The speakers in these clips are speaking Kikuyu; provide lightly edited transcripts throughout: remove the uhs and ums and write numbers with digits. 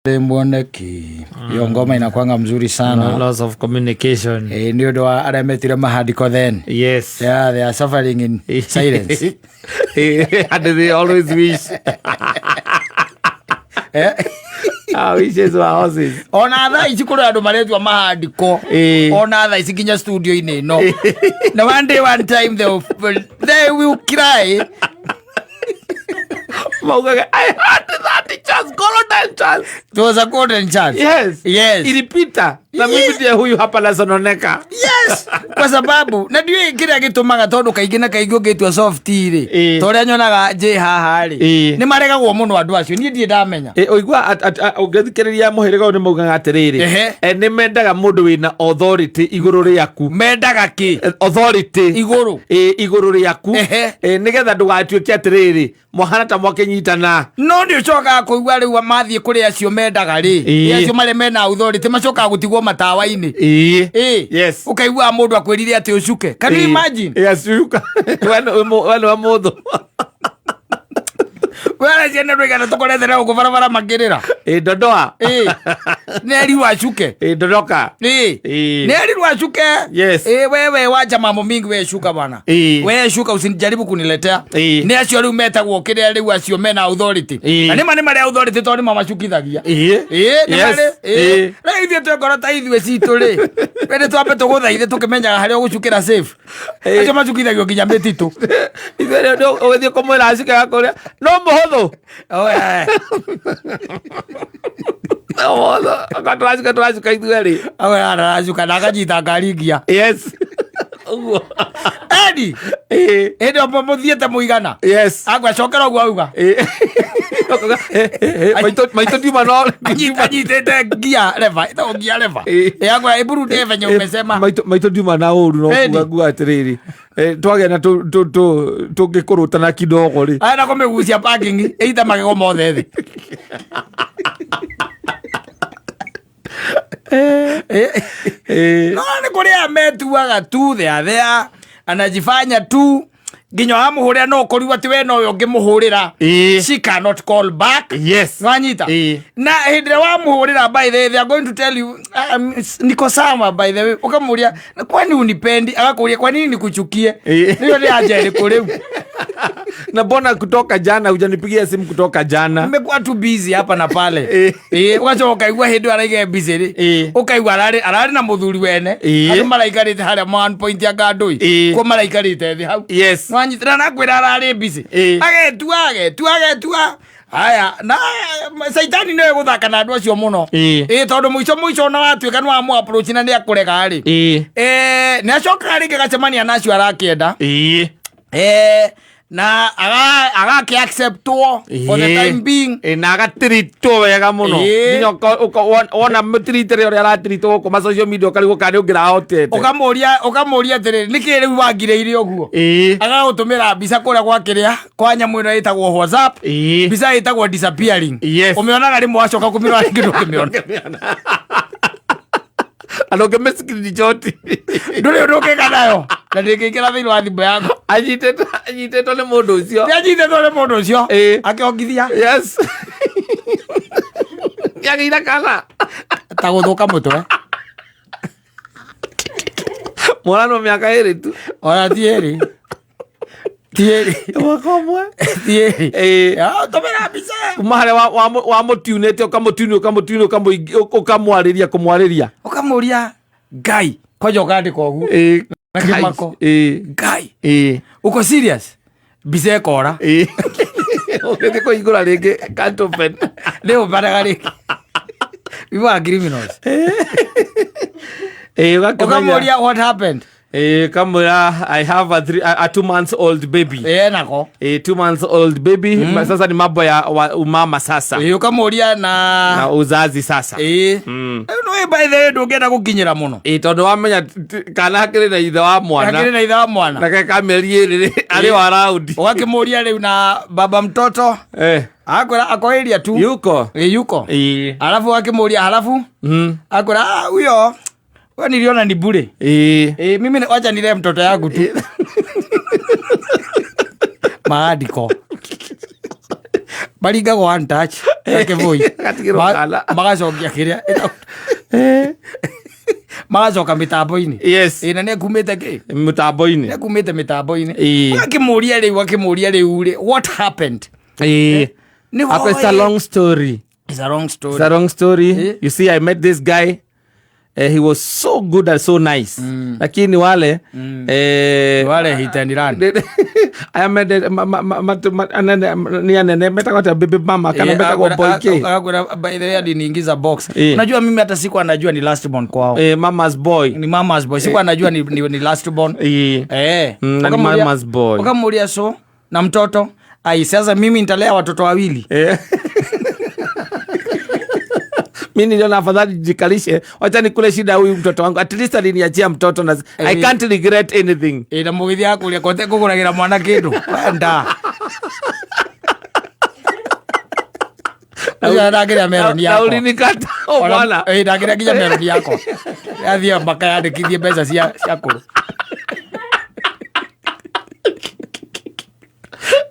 Mwoneki hiyo ngoma inakwanga mzuri sana. Loss of communication. Eh, nĩ ũndũ wa arĩa metire mahandiko then. Yes. Yeah, they are suffering in silence. And they always wish. Eh? Ah, wishes were horses. Ona thaa ici kũrĩ andũ maretua mahandiko. Ona thaa ici nginya studio-inĩ ĩno, na one day, one time they will cry. Maugaga, "I had that chance, golden chance." It was a golden chance. Yes. Ilipita. Na mimi ndiye huyu hapa nasononeka. Yes, kwa sababu na ndiũĩ kĩrĩa gĩtũmaga, tondũ kaingĩ na kaingĩ ũngĩtua soft rĩ, ta ũrĩa nyonaga njĩ haha rĩ, nĩ maregagwo mũno andũ acio. Niĩ ndirĩ ndamenya. Ũigua ũngĩthikĩrĩria mũhĩrĩga ũyũ nĩ maugaga atĩrĩrĩ, nĩ mendaga mũndũ wĩna authority igũrũ rĩaku. Mendaga kĩ? Authority. Igũrũ. Igũrũ rĩaku. Nĩgetha ndũgatuĩke atĩrĩrĩ mwahana ta mwakĩnyitana. No nĩ ũcokaga kũigua rĩu mathiĩ kũrĩ acio mendaga rĩ, acio marĩa mena authority macokaga gũtigwo matawa-inĩ. Ũkaigua mũndũ akwĩrire atĩ ũcuke. Can you imagine? Yes, cuka. We nĩwe mũthũ. Wera ciana ndũigana tũkorethere gũkũ barabara makĩrĩra. Dondoa. Nĩ erirwo acuke. Dondoka. Nĩ erirwo acuke. Wewe wacha mambo mingi, we shuka bwana. We shuka, usinijaribu kuniletea. Nĩ acio rĩu metagwo kĩrĩa rĩu acio mena authority. Na nĩma nĩ marĩ authority tondũ nĩma macukithagia. Nĩ marĩ. Rĩu ithuĩ twĩngoro ta ithuĩ citũ rĩ, we nĩ twambe tũgũthaithe tũkĩmenyaga harĩa ũgũcukĩra safe. Acio macukithagio nginya mĩtitũ. Ithuĩ rĩu ũgĩthiĩ kũmwĩra acuke gakũrĩa no mũhũthũ. Oh, eh. No mũhũthũ. Okorwo tũracuka tũracuka ithuĩ rĩ. Awe aracuka na akanyita ngari ngia. Yes, ũguo. Edi hĩndĩ ĩyo mũthiĩte mũigana. Agwacokera ũguo auga. Ũkauga, "Eh, eh, eh, maitũ ndiuma no Anyitĩte ngia leva, ĩtagwo ngia leva. Agwa eburu venye umesema. Maitũ ndiuma na ũru no Edi. kuga nguga atĩrĩrĩ, twagĩa na tũngĩkũrũtana kidogo rĩ. Aya na kũmĩgucia parking ĩite magego mothe thĩ. No nĩ kũrĩ aya metuaga tu thea thea, anajifanya tu nginya wamũhũrĩra no ũkorirwo atĩ we nowe ũngĩmũhũrĩra. She cannot call back. Nwanyita? Na hĩndĩ ĩrĩa wamũhũrĩra, by the way, they are going to tell you, "Niko sawa, by the way." Ũkamũria, "Kwani unipendi?" Agakũria, "Kwa nini nikuchukie?" Nĩyo nĩ anja ĩrĩkũ rĩu? Na mbona kutoka jana hujanipigia simu kutoka jana? Nimekuwa tu busy hapa na pale. Ũgacoka ũkaigua hĩndĩ ĩyo araiga busy rĩ, ũkaigua ararĩ na mũthuri wene. Andũ maraikarĩte harĩa one point ya ngandũi. Kuo maraikarĩte thĩ hau. Nwanyitĩra na kwĩra ararĩ busy. Agetua, agetua, agetua. Haya, na caitani nĩwe gũthaka na andũ acio mũno. Tondũ mũico mũico ona watuĩka nĩ wamũ approach na nĩ akũrega rĩ, nĩ acokaga rĩngĩ agacemania na acio arakĩenda. Na agakĩ acceptwo for the time being. Na agatiritwo wega mũno. Nginya wona mũtiritĩre ũrĩa aratiritwo gũkũ ma social media ũkarigwo kana nĩ ũngĩrahotete. Ũkamũria atĩrĩrĩ, nĩkĩ rĩu wangirĩire ũguo? Agagũtũmĩra mbica kũrĩa gwa kĩrĩa kwa nyamũ ĩno ĩtagwo WhatsApp. Mbica ĩtagwo disappearing. Ũmĩonaga rĩmwe, wacoka kũmĩrora rĩngĩ ndũngĩmĩona. Andũ ũngĩmĩ screenshot. Ndũrĩ ũndũ ũngĩka nayo na ndĩngĩingĩra thĩinĩ wa thimũ yaku. Anyitĩtwo nĩ mũndũ ũcio. Nĩ anyitĩtwo nĩ mũndũ ũcio. Akĩongithia. Yes, nĩagĩire kana. Ta gũthũka mũtwe. Mwana no mĩaka 2 tu. Ona ti 2, ti 2. Mwaka 1. Ti 2. Tũmĩra mbica. Kuma harĩa wamũtiunĩte ũkamũtiuni ũkamũtiuni ũkamwarĩria kũmwarĩria. Ũkamũria Ngai kwanja, ũkandĩka ũguo na kĩmako. "Ngai, uko serious?" Mbica ĩkora. Ũgĩthiĩ kũhingũra rĩngĩ, can't open. Nĩ ũmbaraga rĩngĩ. We are criminals. Ũgakĩmenya. Ũkamũria, "What happened?" Kamwĩra, "I have a 2 months old baby." Nako. 2 months old baby. Sasa ni mambo ya umama sasa. Ũkamũria na na uzazi sasa. No by the way, ndũngĩenda gũkinyĩra mũno. Tondũ wamenya kana akĩrĩ na ithe wa mwana. Akĩrĩ na ithe wa mwana. Na ke ka mĩeri 2 rĩ arĩ wa raundi. Ũgakĩmũria rĩu na baba mtoto. Akwĩra ako area tu. Yuko. Yuko. Alafu akĩmũria, halafu akwĩra, "Ah, huyo we niliona ni bure. Mimi wacha nilee mtoto yangu tu." Maandiko. Maringagwo one touch na kĩbũi. Gatigĩrwo kana. Magacokia kĩrĩa magacoka mĩtambo-inĩ. Yes. Ĩ, na nĩ ekumĩte kĩ? Mũtambo-inĩ. Nĩ ekumĩte mĩtambo-inĩ. Ĩĩ. Akĩmũria rĩu rĩ, what happened? Ĩĩ. Nĩ Ako, it's a long story. It's a long story. It's a long story. Eh? You see, I met this guy. He was so good and so nice. Lakini wale Wale hit and run. Aya mende anene ni anene metagwo atĩa, baby mama kana metagwo boy K. Akakwira, by the way, aliniingiza box. Eh. Unajua mimi hata siku anajua ni last born kwao. Mama's boy. Ni mama's boy. Siku anajua ni last born. Na ni mama's boy. Ukamuulia so na mtoto, ai sasa mimi nitalea watoto wawili. Mi niliona afadhali jikalishe, wacha nikule shida huyu mtoto wangu. At least aliniachia mtoto na I can't regret anything. Na mũgĩthiĩ akũria kote kũgũragĩra mwana kĩndũ. Wenda. Ũcio ndangĩrĩa meroni Na yakwa. ulinikata oh, bwana. Ndangĩrĩa nginya meroni yakwa. Athiĩ makayandĩkithie mbeca cia kũrũ.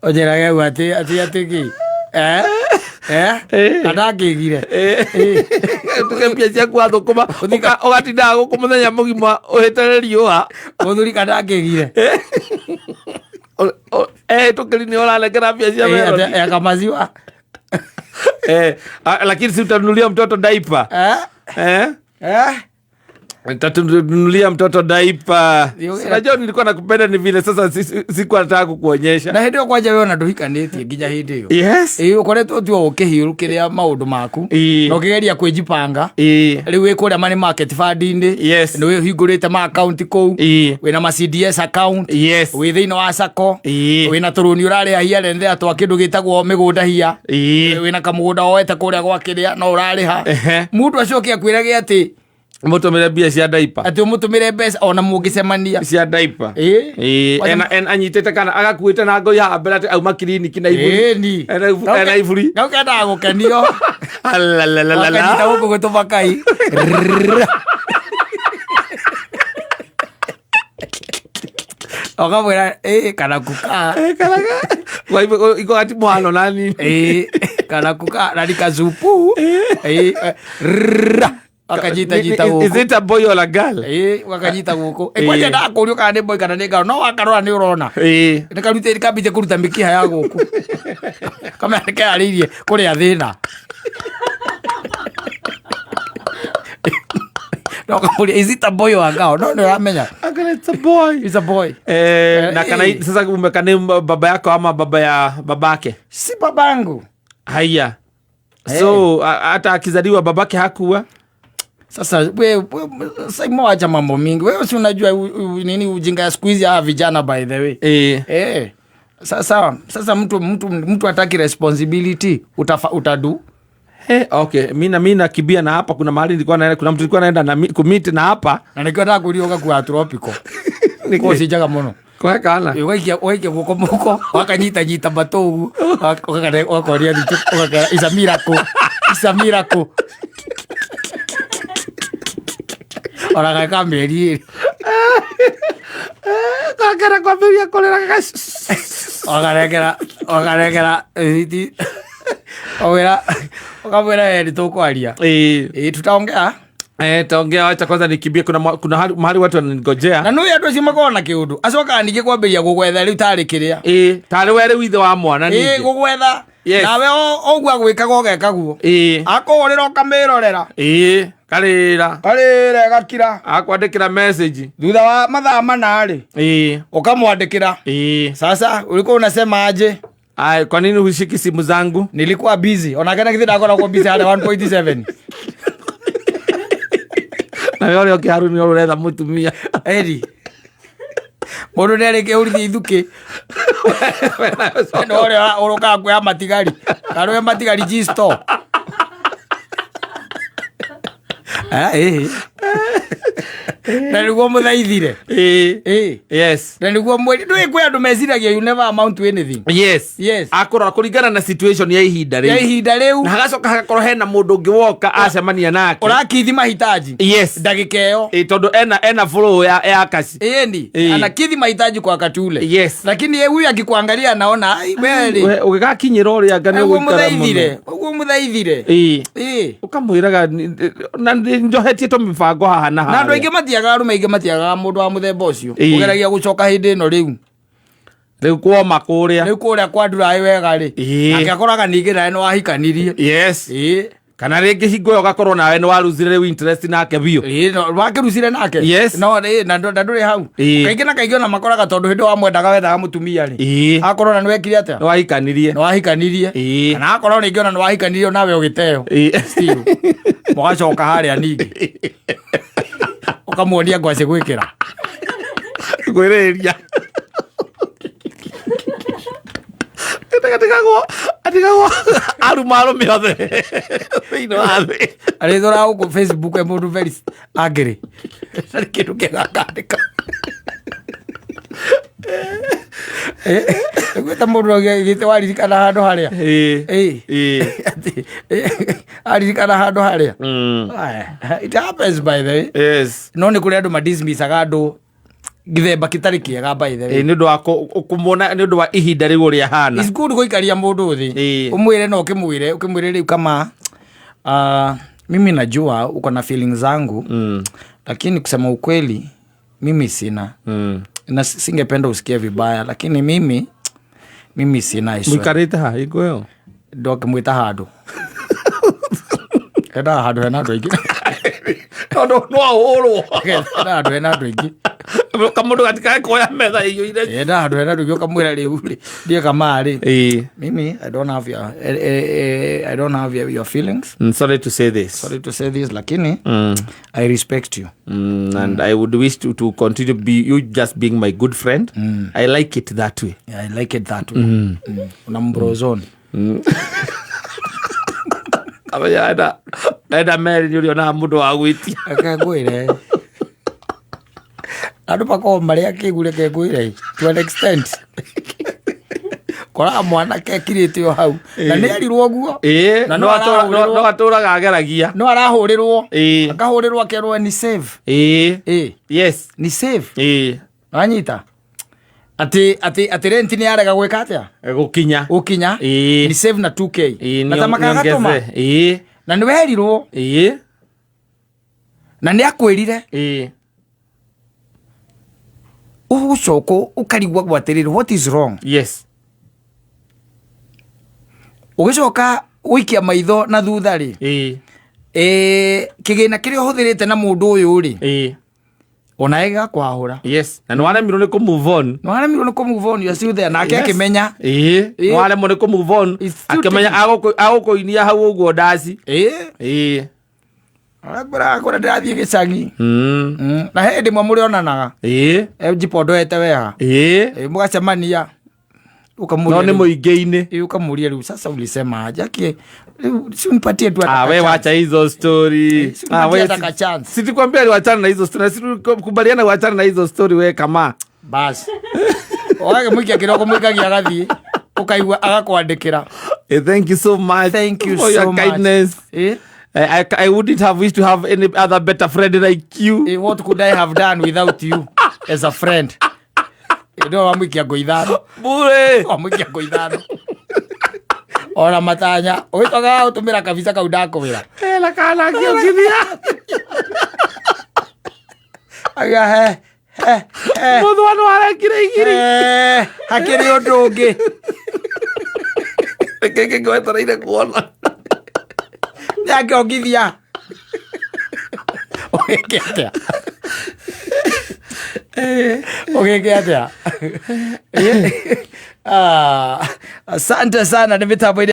Ũnjĩrage u atĩ kĩ? Kana ngĩgire. Tuge mbia ciaku wathũkũma, ũgatindaga gũkũ mũthenya mũgima ũhĩtĩre riũa. Mũthuri kana ngĩgire. Tũkĩri nĩ ũranengera mbia cia meroni. Akamaziwa. Lakini si utanunulia mtoto diaper? Nitatununulia mtoto diaper. Unajua nilikuwa nakupenda ni vile sasa sikuwa nataka kukuonyesha. Na hĩndĩ ĩyo kwanja we ona ndũhikanĩtie nginya hĩndĩ ĩyo. Yes. Ũkoretwo tu o ũkĩhiũrũkĩrĩa maũndũ maku. Na ũkĩgeria kwĩjipanga. Rĩu wĩ kũrĩa money market fund-inĩ. Nĩ wĩhingũrĩte ma account kũu. Wĩna ma CDS account. Wĩ thĩinĩ wa SACCO. Wĩna tũrũni ũrarĩha here and there twa kĩndũ gĩtagwo mĩgũnda hia. Wĩna kamũgũnda woete kũrĩa gwa kĩrĩa no ũrarĩha. Mũndũ acoke akwĩrage atĩ Mũtũmĩre mbia cia diaper. Atĩ ũmũtũmĩre mbeca ona mũngĩcemania. Cia diaper. Anyitĩte kana agakuĩte na ngoi haha mbere atĩ auma kiriniki na iburi. Ĩni. Ena ena iburi. Gau kendaga gũkenio. Alalalala. Wakanyita gũkũ gũtũma kai. Ũkamwĩra, kana kukaa. Kana ka. Kwa hivyo, iko ati mwano nani? Kana kukaa, na ni kazupu. Rrrra. Akanyita nyita Is gũkũ. it a boy or a girl? Wakanyita gũkũ. Kwanja ndakũrio kana nĩ boy kana nĩ girl, no wakarora nĩ ũrona. Nĩ karute, nĩ kambĩtie kũruta mĩkiha ya gũkũ. Kamera nĩ keyarĩirie kũrĩa thĩna. No kamũria, is it a boy or a girl? No, nĩ ũramenya. Akana, it's a boy. It's a boy. Na kana sasa umekane baba yako ama baba ya babake? Si babangu. Haya. So, hata akizaliwa babake hakuwa? Sasa we sasa mwacha mambo mingi. Wewe si unajua nini ujinga ya siku hizi hawa vijana by the way. Sasa mtu hataki responsibility, utadu. Okay, mimi nakimbia na hapa kuna mahali nilikuwa naenda, kuna mtu nilikuwa naenda na kumit na hapa. Na nilikuwa nataka kulioga kwa tropical. Niki- Kwa sijaga muno. Kwa kana. Ũgaikia guoko mũhuko, wakanyita nyita matũ ũguo, ũgakoria thitũ, ũgakera, it's a miracle. It's a miracle. Ona gaka mĩeri ĩrĩ. Gakera kwambĩrĩria kũrĩra gaka- Ũgarekera rĩthiti. Ũkamwĩra we nĩ tũkwaria. Tutaongea. Taongea, wacha kwanza nikimbie, kuna kuna mahali watu wananigojea. Na nĩ andũ acio makoragwo na kĩũndũ. Acokaga ningĩ kwambĩrĩria gũgwetha rĩu tarĩ kĩrĩa. Tarĩ we rĩu ithe wa mwana ningĩ. Gũgwetha. Yes. Nawe ũguo agwĩkaga ũgeka guo. Akũhũrĩra ũkamĩrorera. Karĩra. Karĩra gakira. Akwandĩkĩra message. Thutha wa mathaa mana rĩ. Ũkamwandĩkĩra. Sasa ulikuwa unasema aje? Ai, kwa nini hushiki simu zangu? Nilikuwa busy. Ona kana githĩ ndakoragwo busy harĩa 1.7. Na wewe ũrĩa ũkĩharu nĩ ũretha mũtumia. Eri. Mũndũ nĩ arĩkia ũrithia ithukĩ. No ũrĩa ũrũkaga kuoya matigari. Kana ũrĩa matigari G store. Na nĩguo mũthaithire. Ĩĩ. Ĩĩ. Yes. Na nĩguo mweri ndũĩ kwĩ andũ meciragia you never amount to anything. Yes. Yes. Akorora kũringana na situation ya ihinda Ya rĩu. ihinda rĩu. Na hagacoka hagakorwo hena mũndũ ũngĩ woka acemania nake. Ũrakithi mahitaji. Yes. Ndagĩka ĩyo. Ĩĩ, tondũ ena flow ya kaci. Ĩni. Ĩĩ. Anakidhi mahitaji kwa wakati ule. Yes. Lakini yeye huyu akikuangalia anaona ai wewe. We, ũgĩgakinyĩra ũrĩa anga nĩ Ũguo ũgũikara mũno. mũthaithire. Ũguo mũthaithire. Ĩĩ. Ĩĩ. Ũkamwĩraga na njohetie tũmĩbango haha na Na andũ harĩa. aingĩ matiagaga, arũme aingĩ matiagaga mũndũ wa mũthemba ũcio. Ĩĩ. Ũgeragia gũcoka hĩndĩ ĩno rĩu. Rĩu kwoma kũrĩa. Rĩu kũrĩa kwa nduraĩ wega rĩ. Ĩĩ. Nake akoraga ningĩ nawe nĩ wahikanirie. Yes. Ĩĩ. Kana rĩngĩ hingo ĩyo ũgakorwo nawe nĩ waruzire rĩu interest nake biũ. Ĩĩ, no, wakĩrucire nake. Yes. No, ĩĩ, na ndũrĩ hau. Ĩĩ. Kaingĩ na kaingĩ ona makoraga tondũ hĩndĩ wamwendaga wethaga mũtumia rĩ. Ĩĩ. Akorwo na nĩwekire atĩa? Nĩ wahikanirie. Nĩ wahikanirie. Ĩĩ. Kana akorwo rĩngĩ ona nĩ wahikanirie nawe ũgĩteo. Ĩĩ. Still. Mũgacoka harĩa ningĩ. Ũkamuonia ngwacĩ gwĩkĩra. Ngwĩrĩria. Atigagwo aruma arũme othe thĩinĩ wa thĩ. Arĩthũra gũkũ Facebook e mũndũ very angry. Ndarĩ kĩndũ kĩega akandĩka. Gwĩta mũndũ agĩte waririkana handũ harĩa. Ĩĩ. Ĩĩ. Ĩĩ. Atĩ, aririkana handũ harĩa. Aya, it happens by the way. Yes. No nĩ kũrĩ andũ madismissaga andũ gĩthemba gĩtarĩ kĩega by the way. Ĩĩ, nĩ ũndũ wa kũmuona nĩ ũndũ wa ihinda rĩu ũrĩa hana. It's good gũikaria mũndũ thĩ. Ĩĩ. Ũmwĩre na ũkĩmwĩre, ũkĩmwĩre rĩu kama mimi najua uko na feelings zangu lakini kusema ukweli mimi sina. Na singependa usikie vibaya lakini mimi sina, I swear. Mũikarĩte ha hingo ĩyo? Ndokĩmwĩta handũ. Endaga handũ hena andũ aingĩ. Tondũ no ahũrwo. Endaga handũ hena andũ aingĩ. Kamũndũ gatikae kuoya metha ĩiyũire. Endaga handũ hena andũ aingĩ ũkamwĩra rĩu rĩ, ndiĩ kama rĩ. Ĩĩ. Mimi I don't have your I don't have your feelings. Sorry to say this. Sorry to say this lakini I respect you. And I would wish to continue be you just being my good friend. I like it that way. Yeah, I like it that way. Una mbrozone. Kamenya enda Mary nĩ ũrĩonaga mũndũ wa gwĩtia. Reke ngwĩre. Andũ makoragwo marĩ akĩgu reke ngwĩre to an extent. Koraga mwanake ekirĩte o hau na nĩ erirwo ũguo. Ĩĩ, Na no no arahũrĩrwo. no atũraga ageragia. No arahũrĩrwo. Ĩĩ. Akahũrĩrwo akerwo ni save. Ĩĩ. Ĩĩ. Yes. Ni save. Ĩĩ. Wanyita? Atĩ rent nĩ yarega gwĩka atĩa? Gũkinya. Gũkinya. Ĩĩ. Ni save na 2K. Ĩĩ, Na ta makagatũma. nĩongeze. Ĩĩ. Na nĩ werirwo. Ĩĩ. Na nĩ akwĩrire. Ĩĩ. Ũgũcoka ũkarigwo atĩrĩrĩ, what is wrong? Yes. Ũgĩcoka gũikia maitho na thutha rĩ. Ĩĩ. Kĩgĩna kĩrĩa ũhũthĩrĩte na mũndũ ũyũ rĩ. Ĩĩ. Ona ĩgakwahũra. Yes. Na nĩ waremirwo nĩ kũ move on. Nĩ waremirwo nĩ kũ move on, you are still there. Nake Yes. akĩmenya. Ĩĩ. Ĩĩ. Nĩ waremwo nĩ kũ move on. It's still Akĩmenya taking- agũkũinia hau ũguo ndaci. Ĩĩ. Ĩĩ. Akwĩraga kũrĩa ndĩrathiĩ gĩcagi. Na he hĩndĩ ĩmwe mũrĩonanaga. Ĩĩ. Njipondoete wega. Ĩĩ. Ĩĩ, mũgacemania. Ũkamũria No nĩ rĩu. mũingĩ-inĩ. Ĩĩ, ũkamũria rĩu sasa ulisema aje? Aki, rĩu si unipatie tu hata Ah, ka we chance. wacha hizo story. Si Ah, unipatie we hata ka chance. Sitikwambia wachana na hizo story. Sikubaliana wachana na hizo story we kama. Basi. Wage mũikia kĩroko mũikagia agathiĩ. Ũkaigua agakwandĩkĩra. Thank you so much. Thank you for so your much. kindness. Eh? I wouldn't have wished to have any other better friend like you. What could I have done without you as a friend? No wamũikia ngo ithano. Bure. Wamũikia ngo ithano. Ona matanya. Ũgĩcokaga gũtũmĩra kabica kau ndakũwĩra. Ela kana kĩongithia. Aga he he he. Mũthwa no arekire igiri. Hakĩrĩ ũndũ ũngĩ. Kĩkĩ ngwetereire kuona. Nĩakĩongithia. Ũgĩke atĩa? Ũgĩke atĩa? Asante sana nĩ mĩtambo-inĩ.